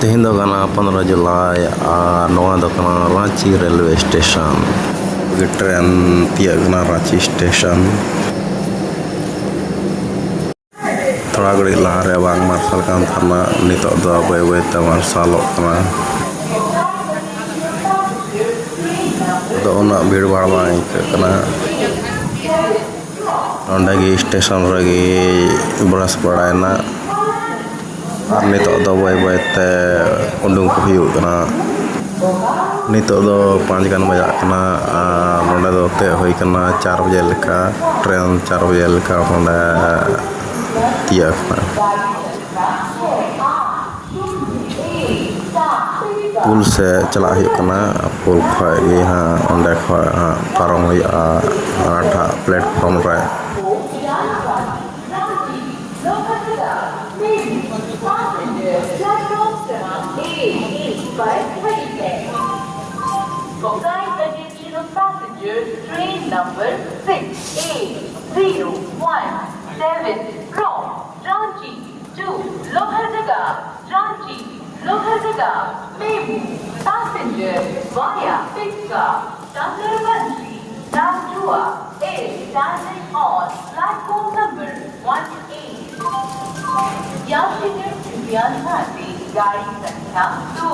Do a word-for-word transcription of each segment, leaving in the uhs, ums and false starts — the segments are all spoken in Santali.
ᱛᱮᱦᱮᱧ ᱫᱚ ᱠᱟᱱᱟ ᱯᱚᱱᱨᱚ ᱡᱩᱞᱟᱭ ᱟᱨ ᱱᱚᱣᱟ ᱫᱚ ᱠᱟᱱᱟ ᱨᱟᱺᱪᱤ ᱨᱮᱞᱣᱮ ᱥᱴᱮᱥᱚᱱ᱾ ᱴᱨᱮᱱ ᱛᱤᱭᱟᱹᱜ ᱠᱟᱱᱟ ᱨᱟᱺᱪᱤ ᱥᱴᱮᱥᱚᱱ᱾ ᱛᱷᱚᱲᱟ ᱜᱷᱟᱹᱲᱤᱡ ᱞᱟᱦᱟᱨᱮ ᱵᱟᱝ ᱢᱟᱨᱥᱟᱞ ᱠᱟᱱ ᱛᱟᱦᱮᱱᱟ, ᱱᱤᱛᱚᱜ ᱫᱚ ᱵᱟᱹᱭ ᱵᱟᱹᱭ ᱛᱮ ᱢᱟᱨᱥᱟᱞᱚᱜ ᱠᱟᱱᱟ᱾ ᱟᱫᱚ ᱩᱱᱟᱹᱜ ᱵᱷᱤᱲ ᱵᱷᱟᱲ ᱵᱟᱝ ᱟᱹᱭᱠᱟᱹᱜ ᱠᱟᱱᱟ᱾ ᱱᱚᱸᱰᱮ ᱜᱮ ᱥᱴᱮᱥᱚᱱ ᱨᱮᱜᱮ ᱵᱨᱟᱥ ᱵᱟᱲᱟᱭᱮᱱᱟ᱾ ᱟᱨ ᱱᱤᱛᱚᱜ ᱫᱚ ᱵᱟᱹᱭ ᱵᱟᱹᱭ ᱛᱮ ᱩᱰᱩᱝ ᱠᱚ ᱦᱩᱭᱩᱜ ᱠᱟᱱᱟ᱾ ᱱᱤᱛᱚᱜ ᱫᱚ ᱯᱟᱸᱪ ᱜᱟᱱ ᱵᱟᱡᱟᱜ ᱠᱟᱱᱟ᱾ ᱟᱨ ᱱᱚᱸᱰᱮ ᱫᱚ ᱛᱤᱭᱟᱹᱜ ᱦᱩᱭ ᱠᱟᱱᱟ ᱪᱟᱨ ᱵᱟᱡᱮ ᱞᱮᱠᱟ, ᱴᱨᱮᱱ ᱪᱟᱨ ᱵᱟᱡᱮ ᱞᱮᱠᱟ ᱱᱚᱸᱰᱮ ᱛᱤᱭᱟᱹᱜ ᱠᱟᱱᱟ᱾ ᱯᱩᱞ ᱥᱮᱫ ᱪᱟᱞᱟᱜ ᱦᱩᱭᱩᱜ ᱠᱟᱱᱟ᱾ ᱯᱩᱞ ᱠᱷᱚᱡ ᱜᱮ ᱦᱟᱸᱜ ᱚᱸᱰᱮ ᱠᱷᱚᱡ ᱦᱟᱸᱜ ᱯᱟᱨᱚᱢ ᱦᱩᱭᱩᱜᱼᱟ ᱦᱟᱱᱟᱴᱟᱜ ᱯᱞᱮᱴᱯᱷᱚᱨᱢ ᱨᱮ᱾ Passengers, train number six eight zero one seven from Ranchi to Lohardaga, Ranchi, Lohardaga, Memu, passenger via Pickup, Tandarbansi, Nagdua is standing on platform number one eight. यात्रीगण कृपया ध्यान दें, गाड़ी संख्या दो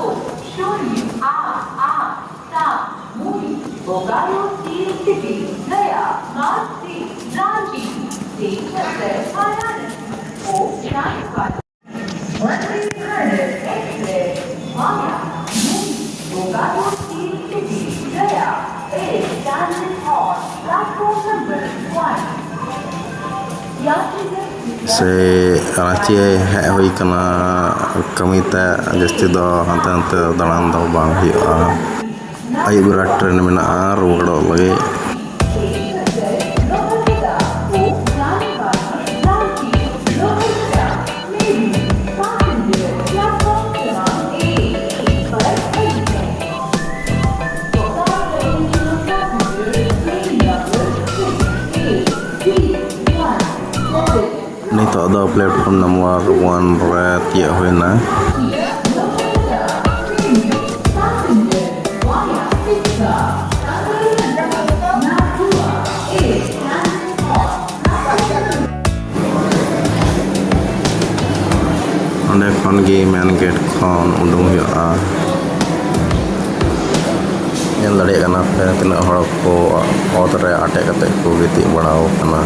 शून्य आठ आठ सात मुरी बोकारो स्टील सिटी गया मार्ग से रांची से छत्तर वाराणसी को जाने वाली वंदे भारत एक्सप्रेस via मुरी बोकारो स्टील सिटी गया is standing on platform number one. यात्रीगण कृपया ᱥᱮ ᱨᱟᱺᱪᱤ ᱦᱮᱡ ᱦᱩᱭ ᱠᱟᱱᱟ ᱠᱟᱹᱢᱤ ᱛᱮ, ᱡᱟᱹᱥᱛᱤ ᱫᱚ ᱦᱟᱱᱛᱮ ᱱᱟᱛᱮ ᱫᱟᱬᱟᱱ ᱫᱚ ᱵᱟᱝ ᱦᱩᱭᱩᱜᱼᱟ᱾ ᱟᱹᱭᱩᱵ ᱵᱮᱲᱟ ᱴᱨᱮᱱ ᱢᱮᱱᱟᱜᱼᱟ ᱨᱩᱣᱟᱹᱲᱚᱜ ᱞᱟᱹᱜᱤᱫ᱾ ᱱᱤᱛᱚᱜ ᱫᱚ platform number one ᱨᱮ ᱛᱤᱭᱟᱹᱜ ᱦᱩᱭᱱᱟ᱾ ᱚᱸᱰᱮ ᱠᱷᱚᱱ ᱜᱮ ᱢᱮᱱ ᱜᱮᱴ ᱠᱷᱚᱱ ᱩᱰᱩᱝ ᱦᱩᱭᱩᱜᱼᱟ᱾ ᱧᱮᱞ ᱫᱟᱲᱮᱭᱟᱜ ᱠᱟᱱᱟ ᱯᱮ ᱛᱤᱱᱟᱹᱜ ᱦᱚᱲ ᱠᱚ ᱚᱛ ᱨᱮ ᱟᱴᱮᱫ ᱠᱟᱛᱮ ᱠᱚ ᱜᱤᱛᱤᱡ ᱵᱟᱲᱟ ᱟᱠᱟᱱᱟ᱾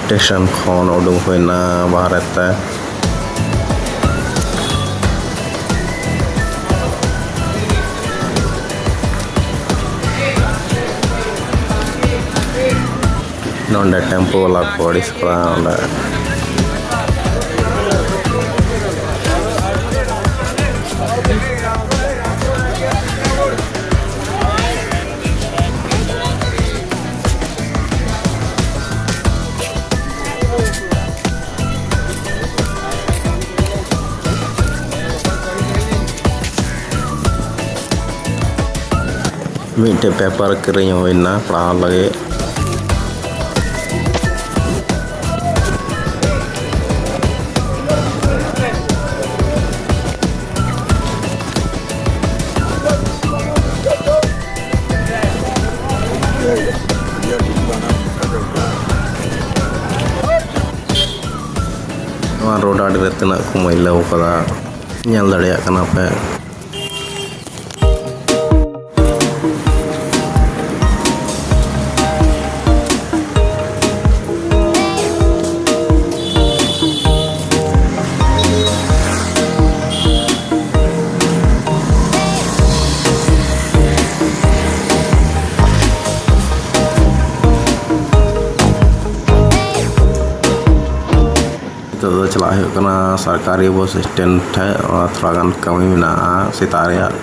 ᱥᱴᱮᱥᱚᱱ ᱠᱷᱚᱱ ᱩᱰᱩᱠ ᱦᱩᱭᱱᱟ ᱵᱟᱦᱨᱮ ᱛᱮ᱾ ᱱᱚᱰᱮ ᱴᱮᱢᱯᱩ ᱵᱟᱞᱟ ᱠᱚ ᱟᱹᱲᱤᱥ ᱠᱟᱱᱟ ᱚᱸᱰᱮ᱾ ᱢᱤᱫᱴᱮᱡ ᱯᱮᱯᱟᱨ ᱠᱤᱨᱤᱧ ᱦᱩᱭᱱᱟ ᱯᱟᱲᱦᱟᱣ ᱞᱟᱹᱜᱤᱫ᱾ ᱱᱚᱣᱟ ᱨᱳᱰ ᱟᱲᱮ ᱨᱮ ᱛᱤᱱᱟᱹᱜ ᱠᱚ ᱢᱟᱹᱭᱞᱟᱹᱣ ᱠᱟᱫᱟ, ᱧᱮᱞ ᱫᱟᱲᱮᱭᱟᱜ ᱠᱟᱱᱟ ᱯᱮ᱾ ᱱᱤᱛᱚᱜ ᱫᱚ ᱪᱟᱞᱟᱜ ᱦᱩᱭᱩᱜ ᱠᱟᱱᱟ ᱥᱚᱨᱠᱟᱨᱤ ᱵᱟᱥ ᱥᱴᱮᱱᱰ ᱴᱷᱮᱱ᱾ ᱚᱱᱟ ᱛᱷᱚᱲᱟ ᱜᱟᱱ ᱠᱟᱹᱢᱤ ᱢᱮᱱᱟᱜᱼᱟ ᱥᱮᱛᱟᱜ ᱨᱮᱭᱟᱜ᱾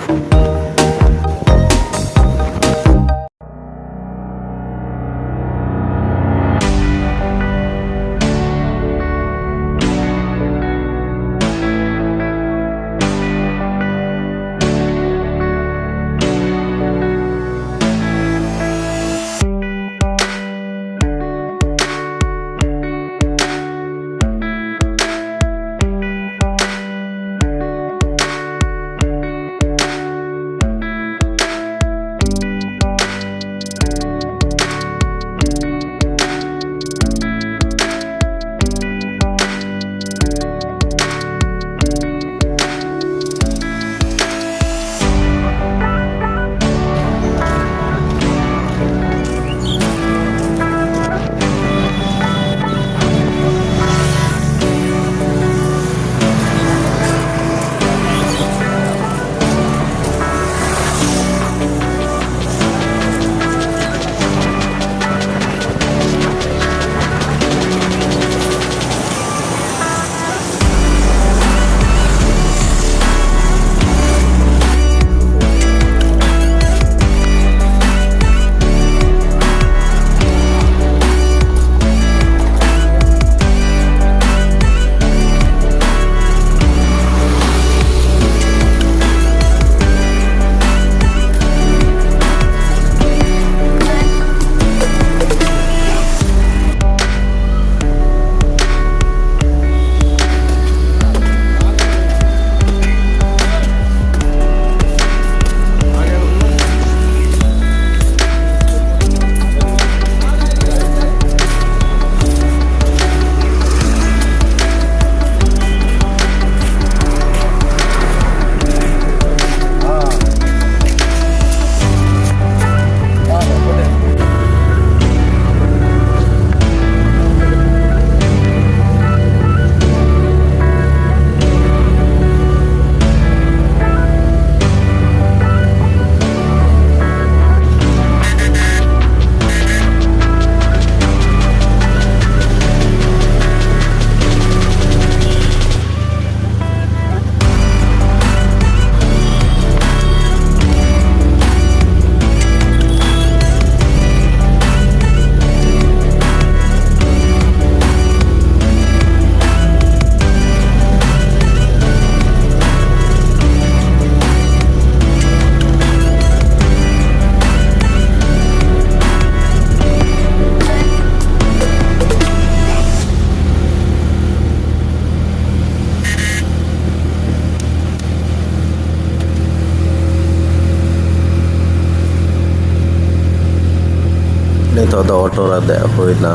ᱟᱫᱚ ᱚᱴᱳ ᱨᱮ ᱫᱮᱡ ᱦᱩᱭᱱᱟ᱾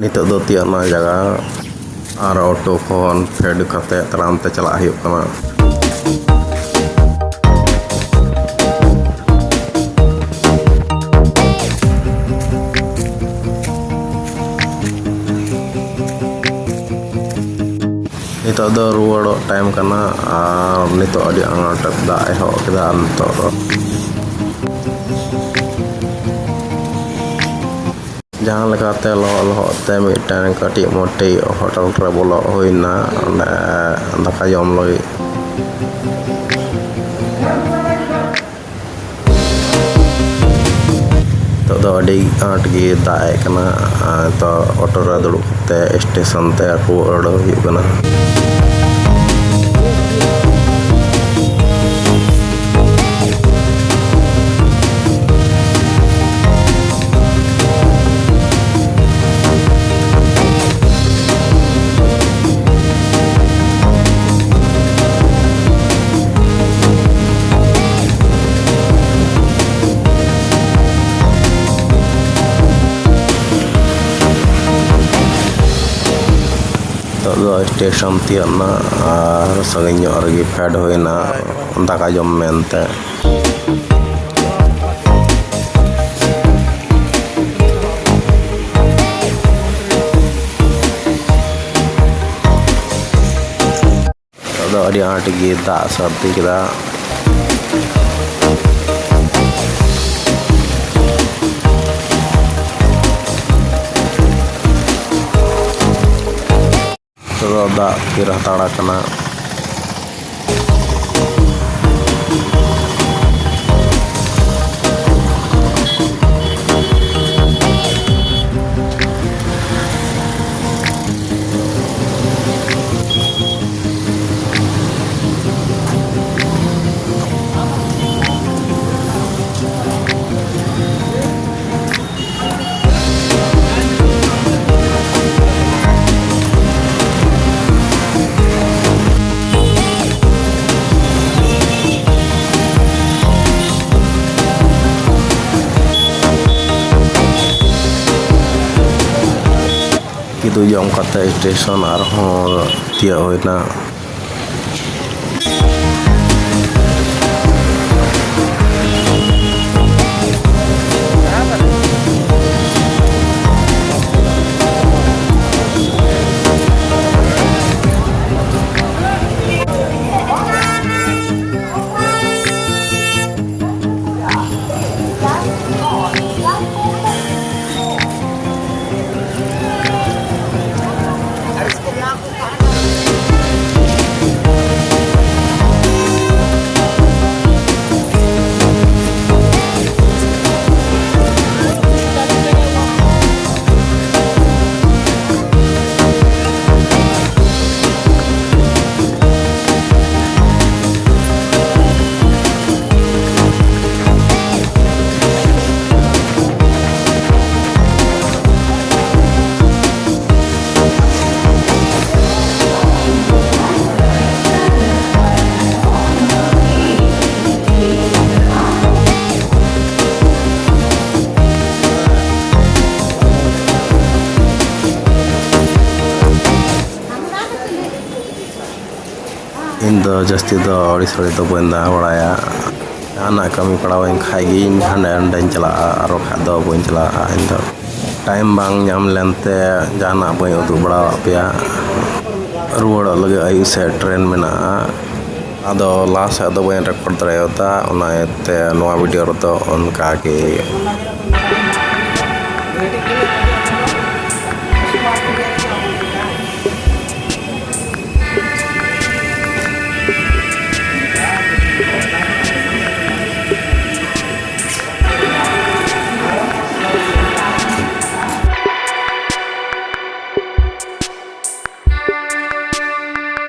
ᱱᱤᱛᱚᱜ ᱫᱚ ᱛᱤᱭᱟᱹᱜ ᱮᱱᱟ ᱡᱟᱭᱜᱟ, ᱟᱨ ᱚᱴᱳ ᱠᱷᱚᱱ ᱯᱷᱮᱰ ᱠᱟᱛᱮ ᱛᱟᱲᱟᱢ ᱛᱮ ᱪᱟᱞᱟᱜ ᱦᱩᱭᱩᱜ ᱠᱟᱱᱟ᱾ ᱱᱤᱛᱚᱜ ᱫᱚ ᱨᱩᱣᱟᱹᱲᱚᱜ ᱴᱟᱭᱤᱢ ᱠᱟᱱᱟ, ᱟᱨ ᱱᱤᱛᱚᱜ ᱟᱹᱰᱤ ᱟᱸᱴ ᱫᱟᱜ ᱮᱦᱚᱵ ᱠᱮᱫᱟ᱾ ᱟᱨ ᱱᱤᱛᱚᱜ ᱫᱚ ᱡᱟᱦᱟᱸ ᱞᱮᱠᱟᱛᱮ ᱞᱚᱦᱚᱫ ᱞᱚᱦᱚᱫ ᱛᱮ ᱢᱤᱫᱴᱟᱝ ᱠᱟᱹᱴᱤᱡ ᱢᱟᱹᱴᱤᱡ ᱦᱳᱴᱮᱞ ᱨᱮ ᱵᱚᱞᱚᱜ ᱦᱩᱭᱱᱟ, ᱚᱸᱰᱮ ᱫᱟᱠᱟ ᱡᱚᱢ ᱞᱟᱹᱜᱤᱫ᱾ ᱱᱤᱛᱚᱜ ᱫᱚ ᱟᱹᱰᱤ ᱟᱸᱴ ᱜᱮ ᱫᱟᱜ ᱮᱫ ᱠᱟᱱᱟ᱾ ᱟᱨ ᱱᱤᱛᱚᱜ ᱚᱴᱳ ᱨᱮ ᱫᱩᱲᱩᱵ ᱠᱟᱛᱮ ᱥᱴᱮᱥᱚᱱ ᱛᱮ ᱨᱩᱣᱟᱹᱲ ᱦᱩᱭᱩᱜ ᱠᱟᱱᱟ᱾ ᱱᱤᱛᱚᱜ ᱫᱚ ᱥᱴᱮᱥᱚᱱ ᱛᱤᱭᱟᱹᱜ ᱮᱱᱟ ᱟᱨ ᱥᱟᱺᱜᱤᱧ ᱧᱚᱜ ᱨᱮᱜᱮ ᱯᱷᱮᱰ ᱦᱩᱭᱱᱟ ᱫᱟᱠᱟ ᱡᱚᱢ ᱢᱮᱱᱛᱮ᱾ ᱱᱤᱛᱚᱜ ᱫᱚ ᱟᱹᱰᱤ ᱟᱸᱴ ᱜᱮ ᱫᱟᱜ ᱥᱟᱹᱨᱫᱤ ᱠᱮᱫᱟ᱾ ᱱᱤᱛᱚᱜ ᱫᱚ ᱫᱟᱜ ᱛᱷᱤᱨ ᱦᱟᱛᱟᱲ ᱟᱠᱟᱱᱟ᱾ ᱠᱤᱫᱩ ᱡᱚᱢ ᱠᱟᱛᱮ ᱥᱴᱮᱥᱚᱱ ᱟᱨᱦᱚᱸ ᱛᱤᱭᱟᱹᱜ ᱦᱩᱭᱱᱟ᱾ ᱤᱧ ᱫᱚ ᱡᱟᱹᱥᱛᱤ ᱫᱚ ᱟᱹᱲᱤᱥ ᱟᱹᱲᱤᱥ ᱫᱚ ᱵᱟᱹᱧ ᱫᱟᱬᱟ ᱵᱟᱲᱟᱭᱟ᱾ ᱡᱟᱦᱟᱱᱟᱜ ᱠᱟᱹᱢᱤ ᱯᱟᱲᱟᱣᱟᱹᱧ ᱠᱷᱟᱡ ᱜᱮ ᱤᱧ ᱦᱟᱸᱰᱮ ᱱᱟᱰᱮᱧ ᱪᱟᱞᱟᱜᱼᱟ, ᱟᱨ ᱵᱟᱠᱷᱟᱡ ᱫᱚ ᱵᱟᱹᱧ ᱪᱟᱞᱟᱜᱼᱟ ᱤᱧ ᱫᱚ᱾ ᱴᱟᱭᱤᱢ ᱵᱟᱝ ᱧᱟᱢ ᱞᱮᱱᱛᱮ ᱡᱟᱦᱟᱱᱟᱜ ᱵᱟᱹᱧ ᱩᱫᱩᱜ ᱵᱟᱲᱟᱣᱟᱫ ᱯᱮᱭᱟ᱾ ᱨᱩᱣᱟᱹᱲᱚᱜ ᱞᱟᱹᱜᱤᱫ ᱟᱹᱭᱩᱵ ᱥᱮᱫ ᱴᱨᱮᱱ ᱢᱮᱱᱟᱜᱼᱟ᱾ ᱟᱫᱚ ᱞᱟᱦᱟ ᱥᱮᱫ ᱫᱚ ᱵᱟᱹᱧ ᱨᱮᱠᱚᱨᱰ ᱫᱟᱲᱮᱭᱟᱫᱟ, ᱚᱱᱟ ᱤᱭᱟᱹᱛᱮ ᱱᱚᱣᱟ ᱵᱷᱤᱰᱤᱭᱳ ᱨᱮᱫᱚ ᱚᱱᱠᱟ ᱜᱮ᱾